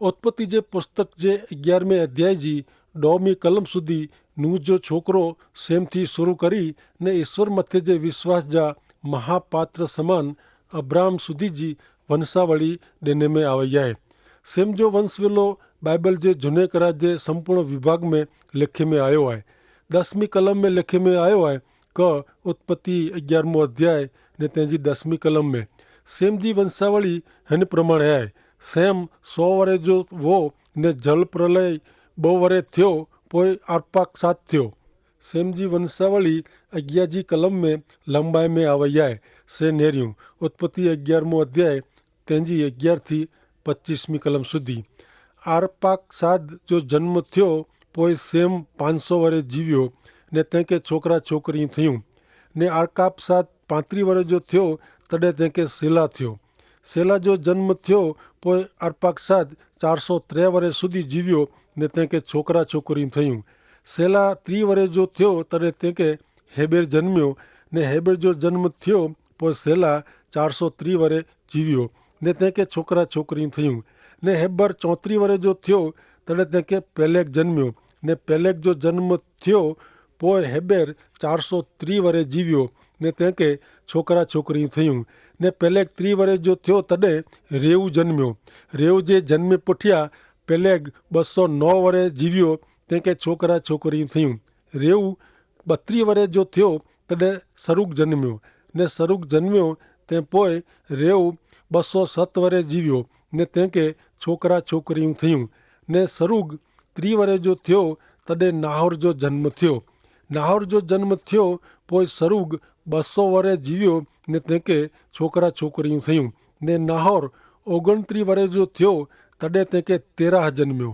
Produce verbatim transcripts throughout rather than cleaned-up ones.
ઉત્પત્તિ જે પુસ્તક જે અગિયારમે અધ્યાય જી ડોમી કલમ સુધી નૂહ જો છોકરો સેમ થી શરૂ કરી ને ઈસ્વર મતે જે વિશ્વાસ જા મહાપાત્ર સમાન અબ્રાહમ સુધી જી વંશાવળી ડેને મેં આવયા હૈ. સેમ જો વંશવેલો બાઈબલ જે જુને કરા જે સંપૂર્ણ વિભાગ મેં લેખે મેં આયો હૈ. દસમી કલમ મેં લેખે મેં આયો હૈ. ક ઉત્પત્તિ અગિયારમો અધ્યાય ને તેની દસમી કલમ મેં સેમ જી વંશાવળી હેન પ્રમાણે હૈ. સેમ સો વરે જો વો ને જલ પ્રલય બહુ વરે થયો પોય આર્પાક સાત થયો. સેમ જી વંશાવળી અગિયાર જી કલમ મેં લંબાઈ મેં આવયાએ સે નેર્યું. ઉત્પત્તિ અગિયારમો અધ્યાય તેની અગિયાર થી પચ્ચીસમી કલમ સુધી. આર્પાક સાદ જો જન્મ થયો પોય સેમ પાંચસો વરે જીવ્યો ને તેંકે છોકરા છોકરી થયું. ને આર્કાપ સાદ પાંત્રી વરે જો થયો તદે તેંકે સેલા થયો. સેલા જો જન્મ થયો પોય આર્પાક સાદ ચારસો ત્રે વરે સુધી જીવ્યો ને તેંકે છોકરા છોકરી થયું. સેલા ત્રી વરે જો થયો તદે તેંકે હેબેર જન્મ્યો. ને હેબેર જો જન્મ થયો પોય સેલા ચારસો ત્રી વરે જીવ્યો ને તેંકે છોકરા છોકરી થયું. ને હેબર ચોત્રી વરે જો થયો તદે તેંકે પેલેગ જન્મ્યો. ને પેલેગ જો જન્મ થયો પોય હેબેર ચારસો ત્રી વરે જીવ્યો ને તેંકે છોકરા છોકરી થયું. ને પેલેગ ત્રી વરે જો થયો તદે રેવ જન્મ્યો. રેવ જે જન્મે પુઠ્યા પેલેગ બસો નો વરે જીવ્યો તેંકે છોકરા છોકરી થયું. રેવ બત્રી વરે જો થયો તદે સરુગ જન્મ્યો. ને સરુગ જન્મ્યો તે પોય રેવ બસો સત વરે જીવ્યો ને તેંકે છોકરા છોકરી થયું. ને સરુગ ત્રી વરે જો થયો તદે નાહોર જો જન્મ થયો. નાહોર જો જન્મ થયો પોય સરુગ બસો વરે જીવ્યો ને તેંકે છોકરા છોકરી થયું. ને નાહોર ઓગણત્રી વરે જો થયો તદે તેંકે તેરાહ જન્મ્યો.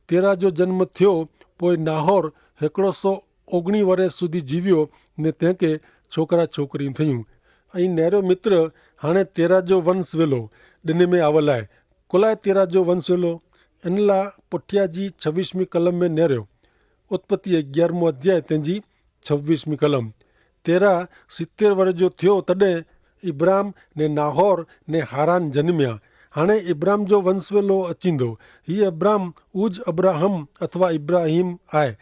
તેરાહ જો જન્મ થયો પોય નાહોર હેકડો સો ઓગણી વરે સુધી જીવ્યો ને તેંકે છોકરા છોકરી થયું. અહીં નેરો મિત્ર હાણે તેરા જો વંશ વેલો ડેને મેં આવલ આય. કોલાએ તેરા જો વંશ વેલો એનલા પઠ્યાજી છવીસમી કલમ મેં નેરો. ઉત્પત્તિ અગિયારમો અધ્યાય તેની છવીસમી કલમ. તેરા સિત્તેર વરે જો થયો તદે ઇબ્રામ ને નાહોર ને હારાન જન્મ્યા. હાણે ઇબ્રામ જો વંશ વેલો અચીંદો. હી ઇબ્રામ ઉજ અબ્રાહમ અથવા ઇબ્રાહિમ આય.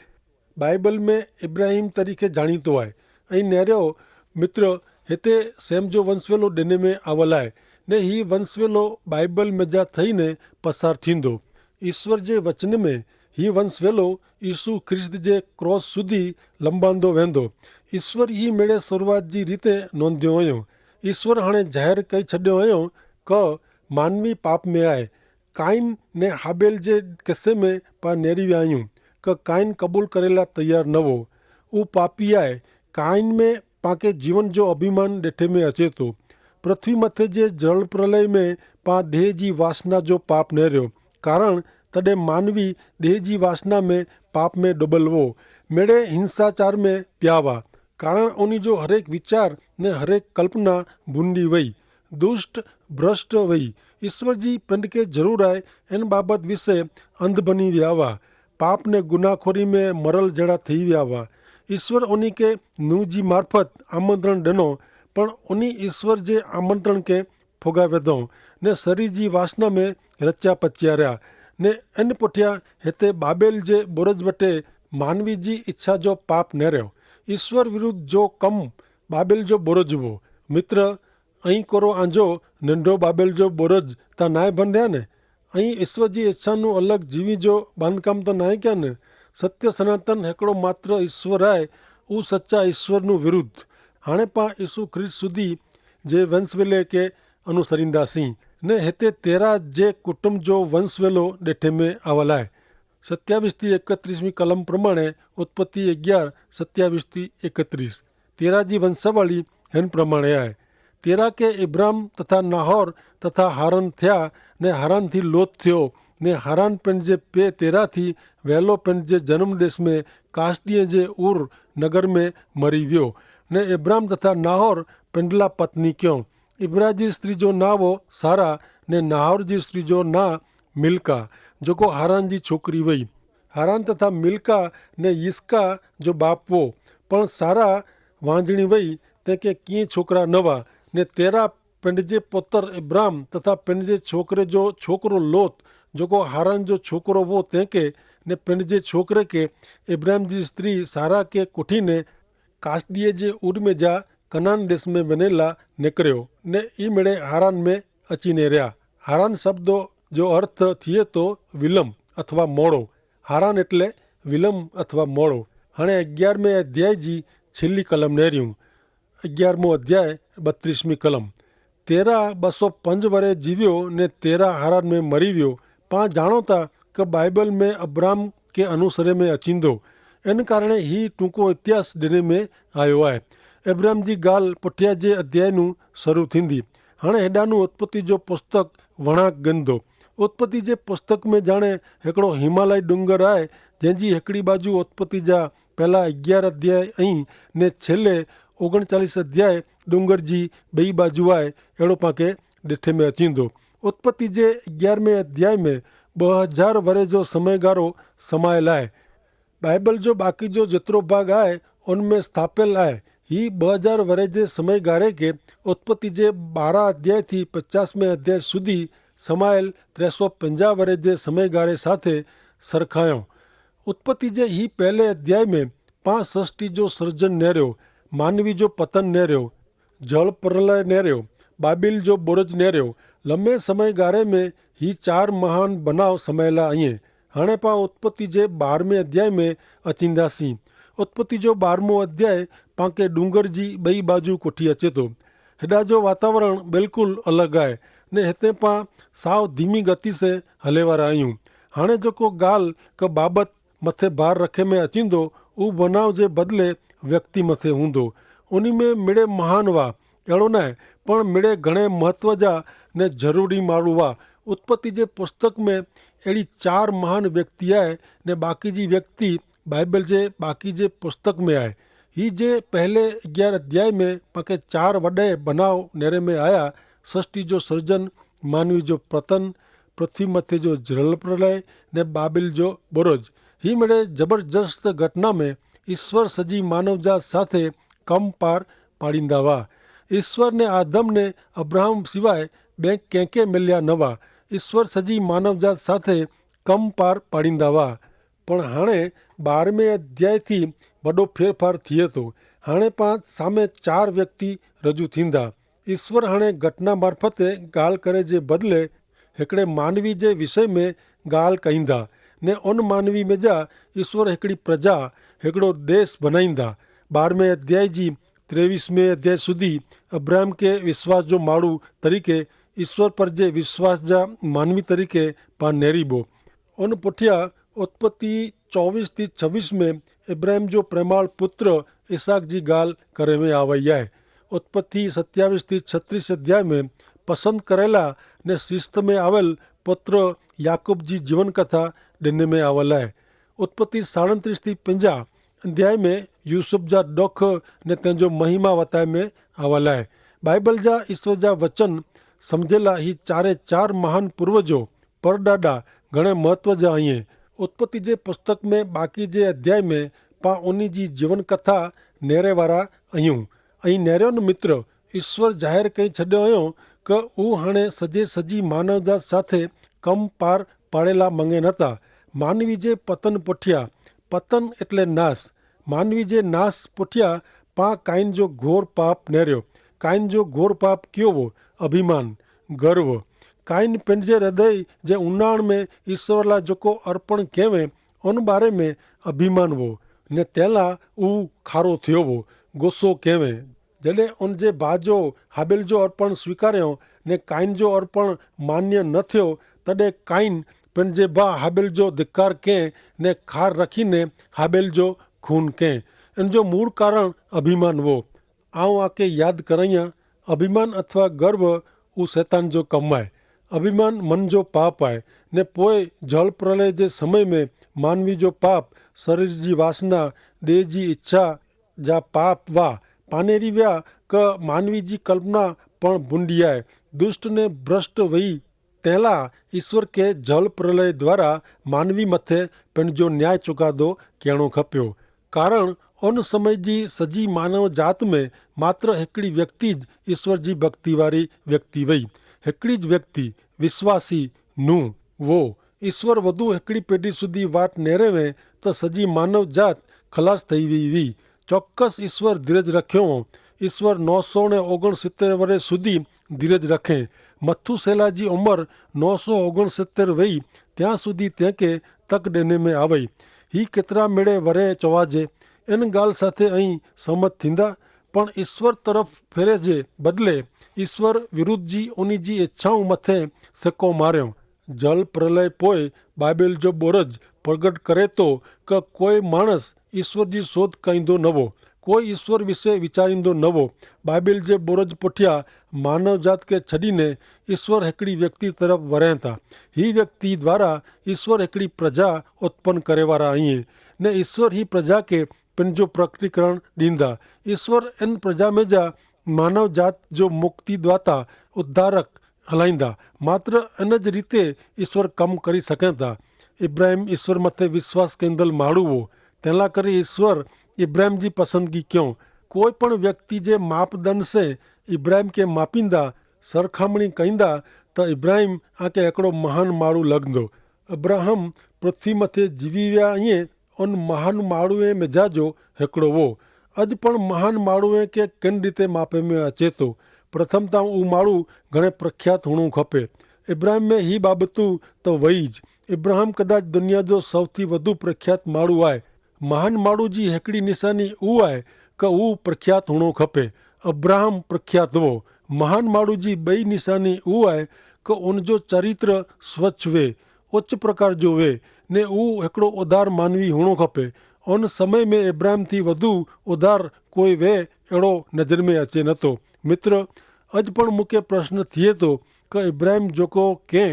બાઈબલ મેં ઇબ્રાહિમ તરીકે જાણીતો આય. અહીં નેરો મિત્ર હેતે સેમ જો વંશવેલો ડેને મેં આવલ આય. ને હી વંશવેલો બાઈબલ મેં જા થઈને પસાર થીંદો. ઈસ્વર જે વચન મેં હી વંશવેલો ઈસુ ખ્રિસ્ત જે ક્રોસ સુધી લંબાંદો વેંદો. ઈસ્વર હી મેળે શરૂઆત જી રીતે નોંધ્યો અયો. ઈસ્વર હણે જાહેર કઈ છડ્યો અયો કે માનવી પાપ મેં આય. કાઈન ને હાબેલ જે કિસ્સે મેં પા નેરી વ્યાયું કે કાઈન કબૂલ કરેલા તૈયાર નવો. ઉપાપી આય. કાઈન મેં પાંકે જીવન જો અભિમાન દેઠે મેં અચેતો. પૃથ્વી મતે જે જલપ્રલય મેં પા દેહ જી વાસના જો પાપ નેર્યો. કારણ તદે માનવી દેહ જી વાસના મેં પાપ મેં ડબલવો મેળે હિંસાચાર મેં પ્યાવા. કારણ ઓની જો હરેક વિચાર ને હરેક કલ્પના ભૂંડી વય દુષ્ટ ભ્રષ્ટ વય. ઈસ્વર જી પંડ કે જરૂર આય એન બાબત વિશે અંધ બની વ્યાવા. પાપ ને ગુનાખોરી મેં મરલ જેડા થઈ વ્યાવા. ઈસ્વર ઓની કે નૂહ જી મારફત આમંત્રણ ડેનો. પણ ઓની ઈસ્વર જે આમંત્રણ કે ફોગાવે દો ને સરી જી વાસના મેં રચ્યા પચ્યા રહ્યા. ને એન પઠ્યા હેતે બાબેલ જે બોરજ વટે માનવી જી ઇચ્છા જો પાપ ન રહ્યો. ઈસ્વર વિરુદ્ધ જો કમ બાબેલ જો બોરજ વો. મિત્ર, અહીં કોરો આંજો નંડો બાબેલ જો બોરજ તા નાય ભંધ્યા ને? અહીં ઈસ્વર જી ઇચ્છાનું અલગ જીવી જો બાંધકામ તા નાય ક્યા ને? સત્ય સનાતન હેકડો માત્ર ઈસ્વર આય. ઉસચ્ચા ઈસ્વરનું વિરુદ્ધ હાણે પા ઈસુ ખ્રિસ્ત સુધી જે વંશવેલે કે અનુસરિંદા સિંહ ને હેતે તેરા જે કુટુંબ જો વંશવેલો ડેઠે મેં આવલ આય. સત્યાવિશ થી એકત્રીસમી કલમ પ્રમાણે ઉત્પત્તિ અગિયાર સત્યાવિશ થી એકત્રીસ. તેરા જી વંશાવળી હેન પ્રમાણે આય. તેરા કે ઇબ્રામ તથા નાહોર તથા હારાન થ્યા. ને હારાન થી લોત થ્યો. ને હારાન પેંડ જે પે તેરા થી વહેલો પેંડ જે જન્મ દેશ મેં કાસદીએ જે ઉર નગર મેં મરી વ્યો. ને ઇબ્રામ તથા નાહોર પેંડલા પત્ની ક્યો. ઇબ્રા જી સ્ત્રી જો નાવો સારા. ને નાહોર જી સ્ત્રી જો ના મિલકા, જોકો હારાન જી છોકરી વય. હારાન તથા મિલકા ને યિસ્કા જો બાપ વો. પણ સારા વાંજણી વય, તેંકે કિંય છોકરા નવા. ને તેરા પેંડજે પોતર ઇબ્રામ તથા પેંડજે છોકરે જો છોકરો લોત જોકો હારાન જો છોકરો વો તેંકે ને પેનજે છોકરે કે એબ્રાહિમ જી સ્ત્રી સારા કે કોઠી ને કાસદીએ જે ઉર્મે જા કનાન દેશ મેં વેનેલા નેકર્યો ને ઈ મેડે હારાન મેં અચીને રહ્યા. હારાન શબ્દો જો અર્થ થિયે તો વિલમ અથવા મોડો. હારાન એટલે વિલમ અથવા મોડો. હણે અગિયારમે અધ્યાય જી છેલ્લી કલમ નેર્યું. અગિયારમો અધ્યાય બત્રીસમી કલમ. તેરા બસો પંજ વરે જીવ્યો ને તેરા હારાન મેં મરી વ્યો. પાં જાણો તા કે બાઈબલ મેં અબ્રાહમ કે અનુસરે મેં અચીંદો. એન કારણે હી ટૂંકો ઇતિહાસ દેને મેં આયો આય. અબ્રાહમ જી ગાલ પઠ્યા જે અધ્યાયનું શરૂ થીંદી. હણે હેડાનું ઉત્પત્તિ જો પુસ્તક વણાંક ગંદો. ઉત્પત્તિ જે પુસ્તક મેં જાણે હેકડો હિમાલય ડુંગર આય, જેન જી હેકડી બાજુ ઉત્પત્તિ જા પહેલા અગિયાર અધ્યાય અહીં ને છેલ્લે ઓગણચાલીસ અધ્યાય ડુંગર જી બઈ બાજુ આય. એડો પાંકે દેઠે મેં અચીંદો. ઉત્પત્તિ જે અગિયારમે અધ્યાય મેં બહ હજાર વરે જો સમયગારો સમાયેલ આય. બાઈબલ જો બાકી જો જેતરો ભાગ આય ઉનમેં સ્થાપેલ આય. હી બહ હજાર વરે જે સમયગારે કે ઉત્પત્તિ જે બારા અધ્યાય થી પચાસમે અધ્યાય સુધી સમાયેલ ત્રેસો પંજા વરે જે સમયગારે સાથે સરખાયો. ઉત્પત્તિ જે હી પહેલે અધ્યાય મેં પાંચ સૃષ્ટિ જો સર્જન નેર્યો, માનવી જો પતન નેર્યો, જળ પ્રલય નેર્યો, બાબિલ જો બોરજ નેર્યો. લમે સમયગારે મેં હી ચાર મહાન બનાવ સમયેલા અઇયે. હણે પા ઉત્પત્તિ જે બારમે અધ્યાય મેં અચિંદા સી. ઉત્પત્તિ જો બારમો અધ્યાય પાંકે ડુંગર જી બઈ બાજુ કોઠી અચેતો. હેડા જો વાતાવરણ બિલકુલ અલગ આય ને હેતે પા સાવ ધીમી ગતિ સે હલેવારા અયું. હણે જોકો ગાલ કે બાબત મતે ભાર રખે મેં અચીંદો ઉહ બનાવ જે બદલે વ્યક્તિ મતે હૂંદો. ઉની મેં મિડે મહાન વા એડો નાય, પણ મિડે ઘણે મહત્વ જા ને જરૂરી મારુ વા. ઉત્પત્તિ જે પુસ્તક મેં એડી ચાર મહાન વ્યક્તિ આય ને બાકી જી વ્યક્તિ બાઈબલ જે બાકી જે પુસ્તક મેં આય. હી જે પહેલે અગિયાર અધ્યાય મેં પાંકે ચાર વડે બનાવ નેરે મેં આયા. સૃષ્ટિ જો સર્જન, માનવી જો પતન, પૃથ્વી મતે જો જરલ પ્રલય ને બાબિલ જો બરોજ. હી મેડે જબરજસ્ત ઘટના મેં ઈસ્વર સજી માનવજાત સાથે કમ પાર પાડીંદા વા. ઈસ્વર ને આદમ ને અબ્રાહમ સિવાય બેંક કેંકે મેલ્યા નવા. ઈસ્વર સજી માનવજાત સાથે કમ પાર પાડીંદા વા. પણ હાણે બારમે અધ્યાય થી વડો ફેરફાર થિયે તો. હાણે પાંચ સામે ચાર વ્યક્તિ રજૂ થીંદા. ઈસ્વર હણે ઘટના મારફતે ગાલ કરે જે બદલે હેકડ઼ે માનવી જે વિષય મેં ગાલ કહીંદા. ને ઉન માનવી મેં જા ઈસ્વર હેકડ઼ી પ્રજા, હેકડ઼ો દેશ બનાઈંદા. બારમે અધ્યાય જી ત્રેવીસમે અધ્યાય સુધી અબ્રાહમ કે વિશ્વાસ જો માડૂ તરીકે ઈસ્વર પર જે વિશ્વાસ જા માનવી તરીકે પા નેરીબો. ઉન પુઠ્યા ઉત્પત્તિ ચોવીસ થી છવીસ મેં ઇબ્રાહિમ જો પ્રેમાળ પુત્ર ઇસાક જી ગાલ કરે મેં આવય હૈ. ઉત્પત્તિ સત્યાવીસ થી છત્રીસ અધ્યાય મેં પસંદ કરેલા ને શિસ્ત મેં આવેલ પુત્ર યાકૂબ જી જીવન કથા દેને મેં આવલ હૈ. ઉત્પત્તિ સાડત્રીસ થી પંજા અધ્યાય મેં યુસુફ જા દોખ ને તેનજો મહિમા વતાય મેં આવલ હૈ. બાઈબલ જા ઇશ્વર જા વચન સમઝેલા હી ચારે ચાર મહાન પૂર્વજો પરડાડા ઘણે મહત્વ જા અહિયે. ઉત્પત્તિ જે પુસ્તક મેં બાકી જે અધ્યાય મેં પા ઉની જી જીવન કથા નેરે વારા અહિયું. અહીં નેર્યો ન મિત્ર, ઈસ્વર જાહેર કઈ છડ્યો અયો કે ઉહ હણે સજે સજી માનવજાત સાથે કમ પાર પાડેલા મંગે નતા. માનવી જે પતન પઠ્યા. પતન એટલે નાસ. માનવી જે નાસ પઠ્યા પા કાઈન જો ઘોર પાપ નેર્યો. કાઈન જો ઘોર પાપ ક્યો વો? અભિમાન, ગર્વ. કાઈન પેનજે હૃદય જે ઉનાણ મેં ઈસ્વર લા જોકો અર્પણ કહેવે ઉન બારે મેં અભિમાન વો, ને તેલા ઉ ખારો થયો વો, ગોસો કહેવે. જડે ઉન જે ભાજો હાબેલ જો અર્પણ સ્વીકાર્યો ને કાઈન જો અર્પણ માન્ય ન થયો, તદે કાઈન પેનજે ભા હાબેલ જો ધિક્કાર કહેં ને ખાર રખી ને હાબેલ જો ખૂન કહેં. એન જો મૂળ કારણ અભિમાન વો. આઉં આકે યાદ કરાઈયા, અભિમાન અથવા ગર્વ ઉં સૈતાન જો કમ આય. અભિમાન મન જો પાપ આય. ને પોય જલ પ્રલય જે સમય મેં માનવી જો પાપ, શરીર જી વાસના, દેહ જી ઇચ્છા જા પાપ વા પાનેરી વ્યા કે માનવી જી કલ્પના પણ ભૂંડિયાય, દુષ્ટ ને ભ્રષ્ટ વહી. તેલા ઈસ્વર કે જલ પ્રલય દ્વારા માનવી મતે પેનજો ન્યાય ચુકાદો કહેણો ખપ્યો. કારણ ઉન સમય જી સજી માનવ જાત મેં માત્ર હેકડી વ્યક્તિ જ ઈસ્વર જી ભક્તિવારી વ્યક્તિ વય. હેકડી જ વ્યક્તિ વિશ્વાસી નૂહ વો ઈસ્વર વધુ હેકડી પેઢી સુધી વાટ નેરેવે, તો સજી માનવ જાત ખલાસ થઈ વી વી. ચોક્કસ ઈસ્વર ધીરજ રખ્યો હો. ઈસ્વર નવ સો ને ઓગણસિત્તેર વરે સુધી ધીરજ રખે. મથુસેલા જી ઉંમર નવ સો ઓગણસિત્તેર વય, ત્યાં સુધી તેંકે તક દેને મેં આવે. હી કેતરા મેળે વરે ચોવાજે? એન ગાલ સાથે અહીં સહમત થીંદા. પણ ઈસ્વર તરફ ફેરે જે બદલે ઈસ્વર વિરુદ્ધ જી ઓની જી ઇચ્છાઓ મતે સિક્કો માર્યો. જલ પ્રલય પોય બાઇબલ જો બોરજ પ્રગટ કરે તો, કે કોઈ માણસ ઈસ્વર જી શોધ કઈંદો નવો, કોઈ ઈસ્વર વિશે વિચારીંદો નવો. બાઇબલ જે બોરજ પોઠ્યા માનવજાત કે છડીને ઈસ્વર હેકડી વ્યક્તિ તરફ વરેતા. હી વ્યક્તિ દ્વારા ઈસ્વર હેકડી પ્રજા ઉત્પન કરેવારા અહીં, ને ઈસ્વર હી પ્રજા કે પેનજો પ્રકટીકરણ દીંદા. ઈસ્વર એન પ્રજા મેં જા માનવ જાત જો મુક્તિ દ્વાતા ઉદ્ધારક હલાઈંદા. માત્ર એન જ રીતે ઈસ્વર કમ કરી સકેતા. ઇબ્રાહિમ ઈસ્વર મતે વિશ્વાસ કૈંદલ માડૂ વો, તેલા કરી ઈસ્વર ઇબ્રાહિમ જી પસંદગી ક્યો. કોઈ પણ વ્યક્તિ જે માપદંડ સે ઇબ્રાહિમ કે માપીંદા, સરખામણી કૈંદા, તો ઇબ્રાહિમ આકે એકડો મહાન માડૂ લગંદો. અબ્રાહમ પૃથ્વી મતે જીવી વ્યા અહીં અન મહાન માણૂએ મેજા જો હેકડો વો. અજ પણ મહાન માણૂએ કે કેન રીતે માપે મેં અચેતો? પ્રથમ તા ઉં માણૂ ઘણે પ્રખ્યાત હુણું ખપે. ઇબ્રાહિમ મેં હી બાબતું તો વહી જ. ઇબ્રાહિમ કદાચ દુનિયા જો સૌથી વધુ પ્રખ્યાત માણૂ આય. મહાન માણૂ જી હેકડી નિશાની ઉ આય કે ઉ પ્રખ્યાત હુણો ખપે. અબ્રાહમ પ્રખ્યાત વો. મહાન માણૂ જી બઈ નિશાની ઉ આય કે ઉનજો ચરિત્ર સ્વચ્છ વે, ઉચ્ચ પ્રકાર જો વે, ને ઉ હેકડો ઉદાર માનવી હુણો ખપે. ઉન સમય મેં ઇબ્રાહિમ થી વધુ ઉદાર કોઈ વે એડો નજર મેં અચે નતો. મિત્ર, અજ પણ મુકે પ્રશ્ન થિયે તો કે ઇબ્રાહિમ જોકો કે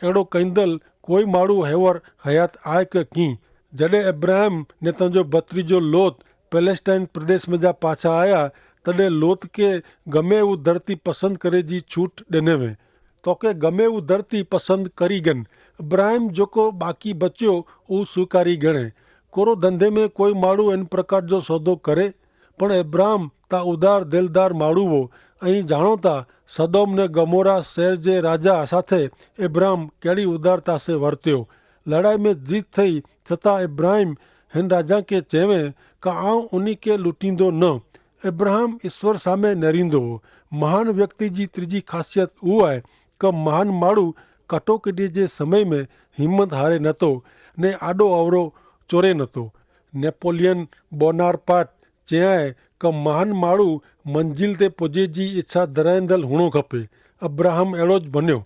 એડો કૈંદલ કોઈ માણૂ હેવર હયાત આય કે કી? જડે ઇબ્રાહિમ ને તંજો ભત્રીજો લોત પેલેસ્ટાઇન પ્રદેશ મેં જા પાછા આયા, તદે લોત કે ગમે ઉ ધરતી પસંદ કરે જી છૂટ દેને વે. તો કે ગમે ઉ ધરતી પસંદ કરી ગન. ઇબ્રાહિમ જોકો બાકી બચ્યો ઉ સ્વીકારી ગણે. કોરો ધંધે મેં કોઈ માણૂ એન પ્રકાર જો સોદો કરે? પણ ઇબ્રાહિમ તા ઉદાર દેલદાર માણૂ વો. અહીં જાણો તા સદોમ ને ગમોરા શહેર જે રાજા સાથે ઇબ્રાહિમ કેડી ઉદારતા સે વર્ત્યો. લડાઈ મેં જીત થઈ છતાં ઇબ્રાહિમ હેન રાજા કે ચેવે કે આઉં ઉની કે લૂંટીંદો ન. ઇબ્રાહિમ ઇશ્વર સામે નેરીંદો હો. મહાન વ્યક્તિ જી ત્રીજી ખાસિયત ઉ આય કે મહાન માળુ કટોકટી જે સમય મેં હિંમત હારે નતો ને આડો અવરો ચોરે નતો. નેપોલિયન બોનારપાટ ચેઆએ કે મહાન માળુ મંજિલ તે પોજે જી ઇચ્છા ધરાયેંદલ હુણો ખપે. અબ્રાહમ એડો જ ભન્યો.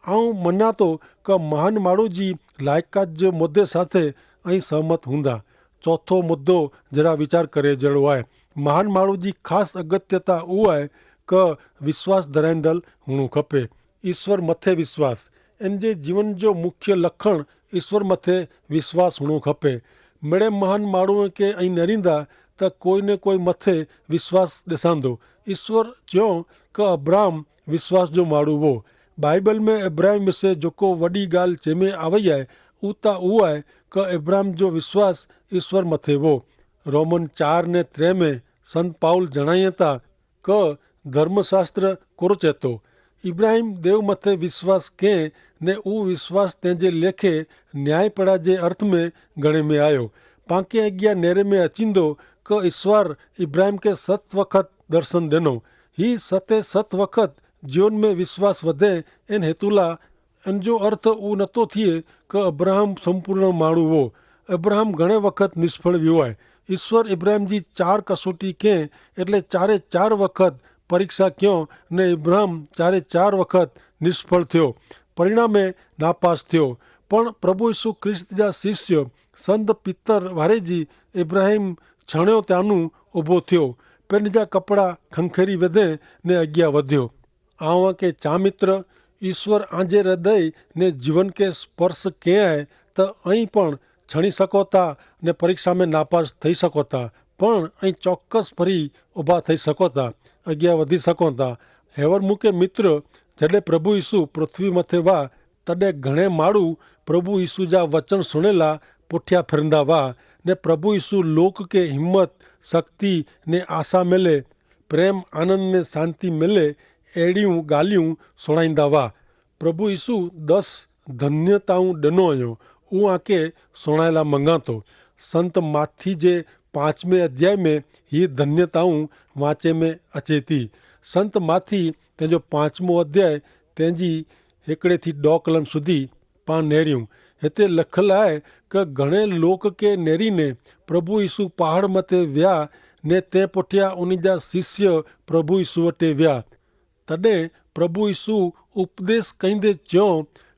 આઉં મન્યા તો કે મહાન માળુ જી લાયકાત જે મુદ્દે સાથે અહીં સહમત હુંદા. ચોથો મુદ્દો જરા વિચાર કરે જેડો આય. મહાન માળુ જી ખાસ અગત્યતા ઉ આય કે વિશ્વાસ ધરાયેંદલ હુણો ખપે. ઇશ્વર મતે વિશ્વાસ. એન જે જીવન જો મુખ્ય લખણ ઇશ્વર મતે વિશ્વાસ હુણો ખપે. મેડે મહાન માળુ કે અહીં નરીંદા તા કોઈ ને કોઈ મતે વિશ્વાસ દેસાંદો. ઇશ્વર ચ્યો કે અબ્રાહમ વિશ્વાસ જો માળુ વો. બાઈબલ મેં અબ્રાહમ વિશે જોકો વડી ગાલ ચેમે આવય આય ઉતા ઉ આય કે અબ્રાહમ જો વિશ્વાસ ઇશ્વર મતે વો. રોમન ચાર ને ત્રે મેં સંત પાઉલ જણાયતા કે ધર્મશાસ્ત્ર કોરો ચેતો? ઇબ્રાહિમ દેવ મતે વિશ્વાસ કે ને ઉ વિશ્વાસ તે જે લેખે ન્યાયપડા જે અર્થ મેં ગણે મેં આયો. પાંકે અગિયા નેરે મેં અચિંદો કે ઇશ્વર ઇબ્રાહિમ કે સત વખત દર્શન દેનો. હી સતે સત વખત જીવન મેં વિશ્વાસ વધે એન હેતુલા. એન જો અર્થ ઉ નતો થિયે કે અબ્રાહમ સંપૂર્ણ માણુ વો. અબ્રાહમ ઘણે વખત નિષ્ફળ વ્યો આય. ઇશ્વર ઇબ્રાહિમ જી ચાર કસોટી કે એટલે ચારે ચાર વખત પરીક્ષા ક્યો ને ઇબ્રાહિમ ચારે ચાર વખત નિષ્ફળ થ્યો. પરિણામે નાપાસ થ્યો. પણ પ્રભુ ઇશુ ખ્રિસ્ત જા શિષ્ય સંધ પિતર વારે જી ઇબ્રાહિમ છણ્યો ત્યાનું ઉભો થ્યો. પેનજા કપડા ખંખેરી વધે ને અગિયા વધ્યો. આવાં કે ચામિત્ર ઇશ્વર આજે હૃદય ને જીવન કે સ્પર્શ કે આય તો અહીં પણ છણી સકોતા ને પરીક્ષા મેં નાપાસ થઈ સકોતા. પણ અહીં ચોક્કસ ફરી ઉભા થઈ સકોતા, અગિયા વધી સકોતા. હેવર મુકે મિત્ર, જડે પ્રભુ ઇશુ પૃથ્વી મતે વા તદે ઘણે માળુ પ્રભુ ઇશુ જા વચન સુણેલા પોઠ્યા ફિરંદા વા. ને પ્રભુ ઇશુ લોક કે હિંમત, શક્તિ ને આશા મેલે, પ્રેમ આનંદ ને શાંતિ મેલે એડિયું ગાલિયું સુણાઈંદા વા. પ્રભુ ઇશુ દસ ધન્યતાઉં ડનો અયો ઉઆ કે સુણાયેલા મંગાતો. સંત માથી જે પાંચમે અધ્યાય મેં હી ધન્યતાઉં વાંચે મેં અચે તી. સંત માથી તેનો પાંચમો અધ્યાય તેની હેકડે થી ડો કલમ સુધી પાં નેર્યું. હેતે લખલ આય કે ઘણે લોક કે નેરી ને પ્રભુ ઈસુ પહાડ મતે વ્યા, ને તે પોઠ્યા ઉની જા શિષ્ય પ્રભુ ઈસુ વટે વ્યા. તદે પ્રભુ ઈસુ ઉપદેશ કહીંદે ચ્યો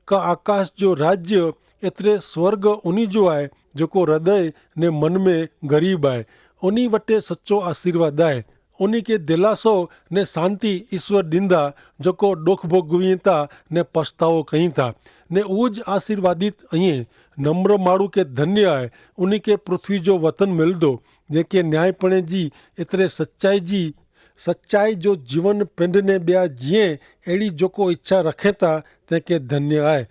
કે આકાશ જો રાજ્ય એતરે સ્વર્ગ ઉની જો આય, જોકો હૃદય ને મન મેં ગરીબ આય. ઉની વટે સચો આશીર્વાદ આય. ઉની કે દિલાસો ને શાંતિ ઈસવ દીંદા, જોકો ડોખ ભોગવી થા ને પસ્તાવો કહીં થા. ને ઉજ આશીર્વાદિત અહીં નમ્ર માણુ કે ધન્ય આય. ઉની કે પૃથ્વી જો વતન મિલદો, જેકે ન્યાયીપણે જી એતરે સચ્ચાઈ જી સચ્ચાઈ જો જીવન પેંધને બ્યા જીએ એડી જોકો ઇચ્છા રખેતા તેંકે ધન્ય આય.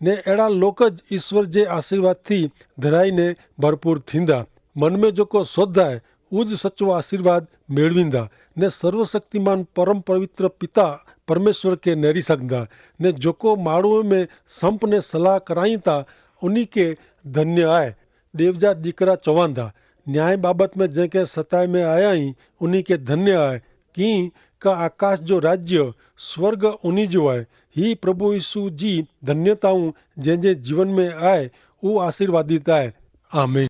ને એડા લોક જ ઇશ્વર જે આશીર્વાદથી ધરાઈને ભરપૂર થીંદા. મનમે જોકો શોધાય ઉજ સચો આશીર્વાદ મેળવીંદા. ને સર્વશક્તિમાન પરમ પવિત્ર પિતા પરમેશ્વર કે નેરી સકદા. ને જોકો માળુએ મેં સંપને સલાહ કરાઈતા ઉની કે ધન્ય આય. દેવજા દીકરા ચોવાંદા. ન્યાય બાબત મેં જેંકે સતાય મેં આયા હી ઉની કે ધન્ય આય. કિંક આકાશ જો રાજ્ય સ્વર્ગ ઉની જો આય. હી પ્રભુ ઈસુ જી ધન્યતાઉં જેંજે જીવન મેં આય ઉ આશીર્વાદિત આય. આમીન.